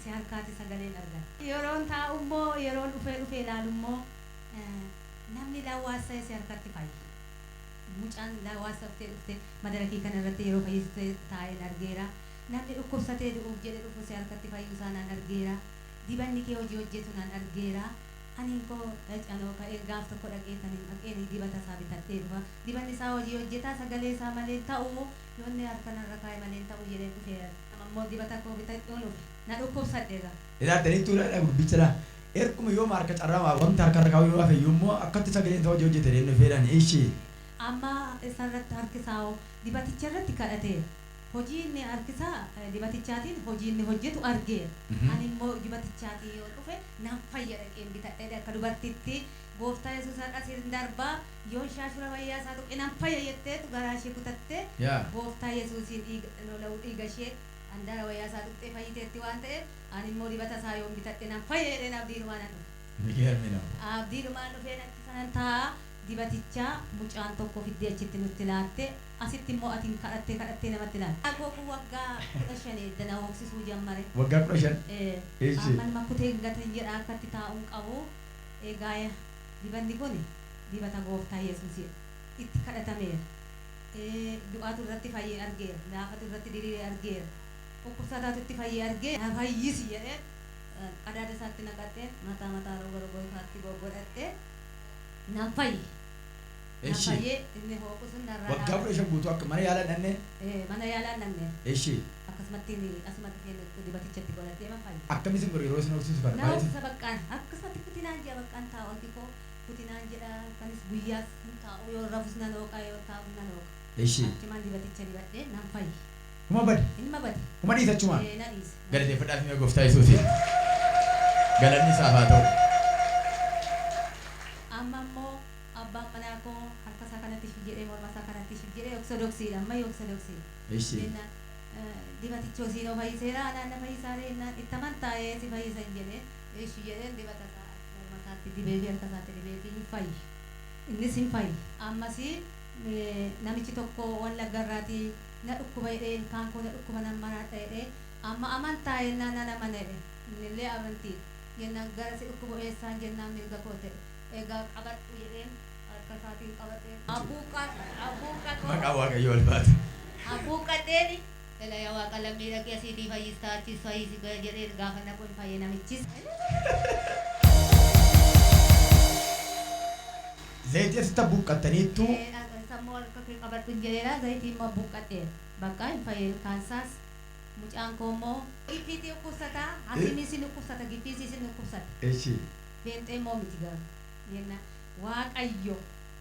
Si harkaati sagaleen argan. Yeroon taa'u immoo, yeroon dhufee dhufee ilaalu immoo, namni lawwaassa si harkatti fayya. Mucaan lawwaassaftee dhufte madarakii kana irratti yeroo fayyiste taa'een argeera. Namni dhukkubsatee du'uuf jedhe dhufu si harkatti fayyuu isaa naan argeera. Dibanni kee hojii hojjetu naan argeera. Aniin koo canoo ka'ee gaaf tokko dhaqeetaniin dhaqeen dibata isaa bitadhee dhufa. Dibanni isaa hojii hojjetaa, sagalee isaa malee ta'u, yoonni harka narra kaa'e malee ta'u jedheen dhufeera. Ammoo dibata koo bitadhuun dhufe. Na dhukkubsadhe egaa. Ilaaltaniittuu dha gurbicha laa. Erguma yooma harka carraa wanta harka irra kaa'u yoo hafe iyyuu immoo akkatti sagaleen isaa hojii hojjete jedheen dhufeedhaan ishi. Amma isarratti harkisaa dibaticha irratti kadhateera. Hojii inni harkisaa dibatichaatiin hojii inni hojjetu argeera. Ani immoo dibatichaatiin yoo dhufe nan fayya, dhaqeen bitadhee akka dubartitti gooftaa Yesuus har'a siin darbaa, yoon shaashura wayyaa isaa tuqe nan fayya jetteetu garaa ishee kutattee gooftaa Yesuusiin dhiiga lola'uu dhiiga ishee handaara wayyaa isaa tuqxee fayyiteetti waan ta'eef, ani immoo dibata isaa yoon bitadhe nan fayya jedheen abdiidhumaan nan dhufe. Migeermi nama. Abdiidhumaan dhufeen achi sanan taa'a. Dibatichaa mucaan tokko fiddee achitti nutti laatte, asitti immoo atiin kadhattee kadhattee namatti laatte. Koo kun waggaa 15 edda na hooksisuu jammare. Waggaa 15. Ee. Eeshi. Amma nama kuteen gatan jedha, akkatti taa'uun qabu. Egaa dibanni kun dibata gooftaa Yesuusidha. Itti kadhatameera. Du'aatu irratti fayyee argeera. Laafatu irratti diriiree argeera. Dhukkubsataatu itti fayyee argee, na fayyisi jedhee qadaada isaatti naqadheen mataa mataa roga roga isaatti goggodhadhee nan fayye. Nan fayyee, inni hooqu sun narraa Waggaa dhaabate. 15 guutuu akka mana yaalaa dhannee. Ee, mana yaalaa dhannee. Akkasumatti asuma dhufee dibatichatti godhadhee man fayye. Akkamitti isin godhu yeroo isin hooksisu kana? Na Baay'ee. Hooksisa baqqaan. Akkasumatti kutinaan jedha, baqqaan taa'u, harki koo kutinaan jedha, kanis guyyaas hin taa'u, yoo rafus nan hooqa, yoo taa'us nan hooqa. Achumaan dibaticha dibadhee nan fayye. Kuma bade. Ilma bade. Kuma dhiisa achumaan. Ee, na dhiise. Galateeffadhaaf hime gooftaa Yesuusiin. Galanni isaaf haa ta'u. Amma immoo abbaan manaa koo harka isaa kanatti shif jedhee, morma isaa kanatti shif jedhee, Ortodoksiidha, ammayyuu Ortodoksiidha. Jennaan dibaticha osiinoo fayyiseera, anaan na fayyisaaree jennaan, itti amantaa, ee, si fayyisa hin jedheen. Ishi jedheen, dibata isaa morma isaatti dibee fi harka isaatti dibee fi hin fayye. Innis hin fayye. Ammas namichi tokko Wallagga irraatii na dhukkuba jedhee, ilkaan koo na dhukkuba, nan maraadha jedhee, amma amantaa jennaan nan amana jedhe. Innillee amantiidha. Jennaan gara si dhukkubu eessaan jennaan mirga koo ta'e. Egaa qabadhu jedheen, harka isaatiin qabadheen. Abbuuqqadhoo. Maqaa Waaqayyoo ulfaatu. Abbuuqqadheeni. Ela yaa Waaqa, lammii dhaqee asiitii fayyistaa, achis fayyisi jedheen, gaafa naqu hin fayye namichis. Zayitii asitti abbuuqqattaniittu. Sammuu harka kee qabadhu hin jedheera, zayitii immoo abbuuqqadheera. Bakka hin fayye ilkaansaas. Mucaan koo immoo giffiitii dhukkubsata, hakiimiis ni dhukkubsata, giffiisiis ni dhukkubsata. Beenxee immoo miti garuu. Jenna Waaqayyo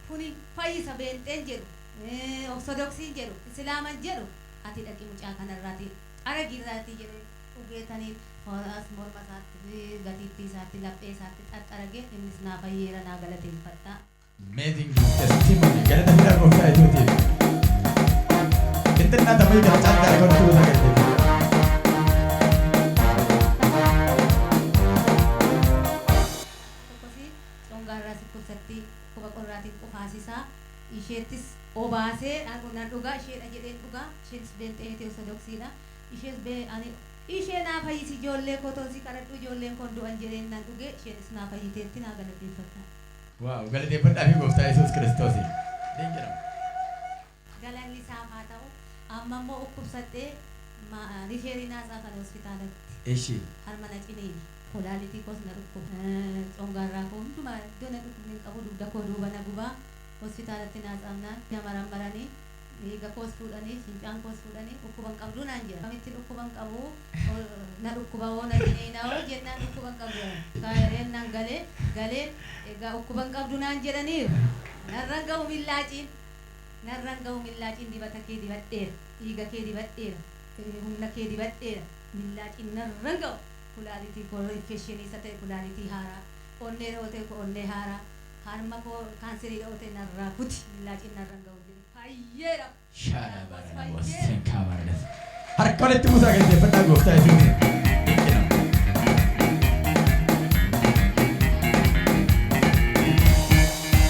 kuni fayyisa, beenxeen jedhu, Ortodoksiin jedhu, Islaaman jedhu, ati dhaqi mucaa kanarraati xaragi irraati jedhee, dhugeetaniin as morma isaatti fi gatiittii isaatti, laphee isaatti xaxxarage, innis naa fayyeera, naa galateeffadha. Amazing testimony. Galata fidaa gooftaa Yesuusiif. Intinna tamay kana caalaa argatu galateeffadha. Tokkosi congaarraa dhukkubsatti, dhukkuba qorraatiin qufaasisaa, isheettis obaasee nan dhugaa isheedha jedheen dhugaa, isheenis beenxee miti, Ortodoksiidha. Ishees bee ani ishee naa fayyisi, ijoollee koo toon si kadhadhu, ijoolleen koon du'an jedheen nan dhugee, isheenis naa fayyiteetti, naa galateeffadha. Wow, galateeffadhaa fi gooftaa Yesuus Kiristoosiin. Dinqidha. Galanni isaaf haa ta'u. Amma immoo dhukkubsadhee refer naa tsaafan hospitaalatti. Harma na ciniina. Kolaalitii koos na dhukkuba. Congaarraa koo hundumaa iddoo na dhukkubni hin qabu, dugda koo duuba na gubaa. Hospitaalatti naa tsaafnaan na marammaranii, dhiiga koos fuudhanii, fincaan koos fuudhanii, dhukkuba hin qabduu naan jedhan. Kamitti dhukkuba hin qabu, na dhukkuba hoo, na ciniina hoo jennaan, dhukkuba hin qabdu jedhan. Kaayereen nan galee galee, egaa dhukkuba hin qabdu naan jedhaniiru. Narran ga'u millaaciin. Narran ga'u millaaciin, dibata kee dibadheera. Dhiiga kee dibadheera. Humna kee dibadheera. Millaaciin narran ga'u. Kulaalitii koo infection isa ta'e kulaalitii haaraa. Onnee dha'oo ta'e onnee haaraa. Harma koo kaanserii dha'oo ta'e narraa kuti. Millaaciin narran ga'u jedhe. Fayyeera. Shaala barana waseen kaabaradas. Harka walitti buusaa galateeffadhaa gooftaa Yesuusiin.